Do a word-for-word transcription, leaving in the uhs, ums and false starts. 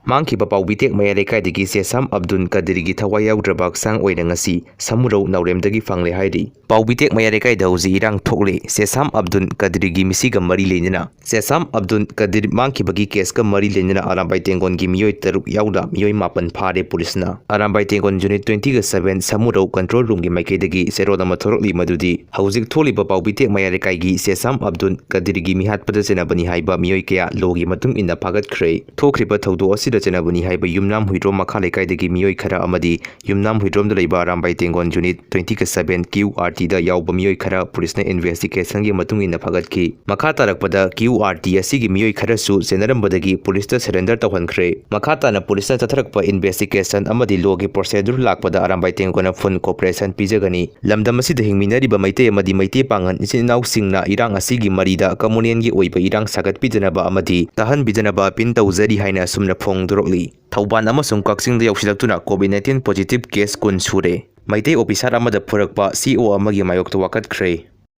ꯃꯥꯡꯈꯤꯕ ꯄꯥꯎꯕꯤꯇꯦꯛ ꯃꯌꯥꯏ ꯂꯩꯀꯥꯏꯗꯒꯤ ꯁꯦꯁꯥꯝ ꯑꯕꯗꯨꯜ ꯀꯗꯤꯔꯒꯤ ꯊꯋꯥꯏ ꯌꯥꯎꯗ꯭ꯔꯕ ꯍꯛꯆꯥꯡ ꯑꯣꯏꯅ ꯉꯁꯤ ꯁꯃꯨꯔꯧ ꯅꯥꯎꯔꯦꯝꯗꯒꯤ ꯐꯪꯂꯦ ꯍꯥꯏꯔꯤ꯫ ꯄꯥꯎꯕꯤꯇꯦꯛ ꯃꯌꯥꯏ ꯂꯩꯀꯥꯏꯗ ꯍꯧꯖꯤꯛ ꯏꯔꯥꯡ ꯊꯣꯛꯂꯤ꯫ ꯁꯦꯁꯥꯝ ꯑꯕꯗꯨꯜ ꯀꯗꯤꯔꯒꯤ ꯃꯤꯁꯤꯒ ꯃꯔꯤ ꯂꯩꯅꯅ, ꯁꯦꯁꯥꯝ ꯑꯕꯗꯨꯜ ꯀꯗꯤꯔ ꯃꯥꯡꯈꯤꯕꯒꯤ ꯀꯦꯁꯀ ꯃꯔꯤ ꯂꯩꯅꯅ ꯑꯔꯥꯝꯕꯥꯏ ꯇꯦꯡꯒꯣꯟꯒꯤ ꯃꯤꯑꯣꯏ ꯇꯔꯨꯛ ꯌꯥꯎꯅ ꯃꯤꯑꯣꯏ ꯃꯥꯄꯟ ꯐꯥꯔꯦ ꯄꯨꯂꯤꯁꯅ꯫ Arambai Tenggon unit twenty seven ꯁꯃꯨꯔꯧ ꯀꯟꯇ꯭ꯔꯣꯜ ꯔꯨꯝꯒꯤ ꯃꯥꯏꯀꯩꯗꯒꯤ ꯆꯦꯔꯣꯜ ꯑꯃ ꯊꯣꯔꯛꯂꯤ, ꯃꯗꯨꯗꯤ ꯍꯧꯖꯤꯛ ꯊꯣꯛꯂꯤꯕ ꯄꯥꯎꯕꯤꯇꯦꯛ ꯃꯌꯥꯏ ꯂꯩꯀꯥꯏꯒꯤ ꯁꯦꯁꯥꯝ ꯑꯕꯗꯨꯜ ꯀꯗꯤꯔꯒꯤ ꯃꯤꯍꯥꯠꯄꯗ ꯆꯦꯟꯅꯕꯅꯤ ꯍꯥꯏꯕ ꯃꯤꯑꯣꯏ ꯀꯌꯥ ꯂꯣꯒꯤ ꯃꯇꯨꯡ ꯏꯟꯅ ꯐꯥꯒꯠꯈ꯭ꯔꯦ꯫ ꯊꯣꯛꯈ꯭ꯔꯤꯕ ꯊꯧꯗꯣꯛ ꯑꯁꯤꯗ ꯆꯦꯟꯅꯕꯅꯤ ꯍꯥꯏꯕ ꯌꯨꯝꯅꯥꯝ ꯍꯨꯏꯗ꯭ꯔꯣꯝ ꯃꯈꯥ ꯂꯩꯀꯥꯏꯗꯒꯤ ꯃꯤꯑꯣꯏ ꯈꯔ ꯑꯃꯗꯤ ꯌꯨꯝꯅꯥꯝ ꯍꯨꯏꯗ꯭ꯔꯣꯝꯗ ꯂꯩꯕ Arambai Tenggon unit twenty seven Q R T ꯗ ꯌꯥꯎꯕ ꯃꯤꯑꯣꯏ ꯈꯔ ꯄꯨꯂꯤꯁꯅ ꯏꯟꯚꯦꯁꯇꯤꯒꯦꯁꯟꯒꯤ ꯃꯇꯨꯡ ꯏꯟꯅ ꯐꯥꯒꯠꯈꯤ꯫ ꯃꯈꯥ ꯇꯥꯔꯛꯄꯗ Q R T ꯑꯁꯤꯒꯤ ꯃꯤꯑꯣꯏ ꯈꯔꯁꯨ ꯆꯦꯟꯅꯔꯝꯕꯗꯒꯤ ꯄꯨꯂꯤꯁꯇ ꯁꯔꯦꯟꯗꯔ ꯇꯧꯍꯟꯈ꯭ꯔꯦ꯫ ꯃꯈꯥ ꯇꯥꯅ ꯄꯨꯂꯤꯁꯅ ꯆꯠꯊꯔꯛꯄ ꯏꯟꯚꯦꯁꯇꯤꯒꯦꯁꯟ ꯑꯃꯗꯤ ꯂꯣꯒꯤ ꯄ꯭ꯔꯣꯁꯦꯗꯨꯔ ꯂꯥꯛꯄꯗ ꯑꯔꯥꯝꯕꯥꯏ ꯇꯦꯡꯒꯣꯟꯅ ꯐꯨꯜ ꯀꯣꯄꯔꯦꯁꯟ ꯄꯤꯖꯒꯅꯤ꯫ ꯂꯝꯗꯝ ꯑꯁꯤꯗ ꯍꯤꯡꯃꯤꯟꯅꯔꯤꯕ ꯃꯩꯇꯩ ꯑꯃꯗꯤ ꯃꯩꯇꯩ ꯄꯥꯉꯜ ꯏꯆꯤꯟ ꯏꯅꯥꯎꯁꯤꯡꯅ ꯏꯔꯥꯡ ꯑꯁꯤꯒꯤ ꯃꯔꯤꯗ ꯀꯝꯃꯨꯅꯦꯜꯒꯤ ꯑꯣꯏꯕ ꯏꯔꯥꯡ ꯁꯥꯒꯠꯄꯤꯗꯅꯕ ꯑꯃꯗꯤ ꯇꯥꯍꯟꯕꯤꯗꯅꯕ ꯑꯄꯤꯜ ꯇꯧꯖꯔꯤ ꯍꯥꯏꯅ ꯑꯁꯨꯝꯅ ꯐꯣꯡꯗꯣꯔꯛꯂꯤ꯫ ꯊꯧꯕꯥꯜ ꯑꯃꯁꯨꯡ ꯀꯛꯆꯤꯡꯗ ꯌꯧꯁꯤꯜꯂꯛꯇꯨꯅ COVID nineteen positive case ꯀꯨꯟ ꯁꯨꯔꯦ꯫ ꯃꯩꯇꯩ ꯑꯣꯐꯤꯁꯥꯔ ꯑꯃꯗ ꯐꯨꯔꯛꯄ C O ꯑꯃꯒꯤ ꯃꯥꯌꯣꯛꯇ ꯋꯥꯀꯠꯈ꯭ꯔꯦ꯫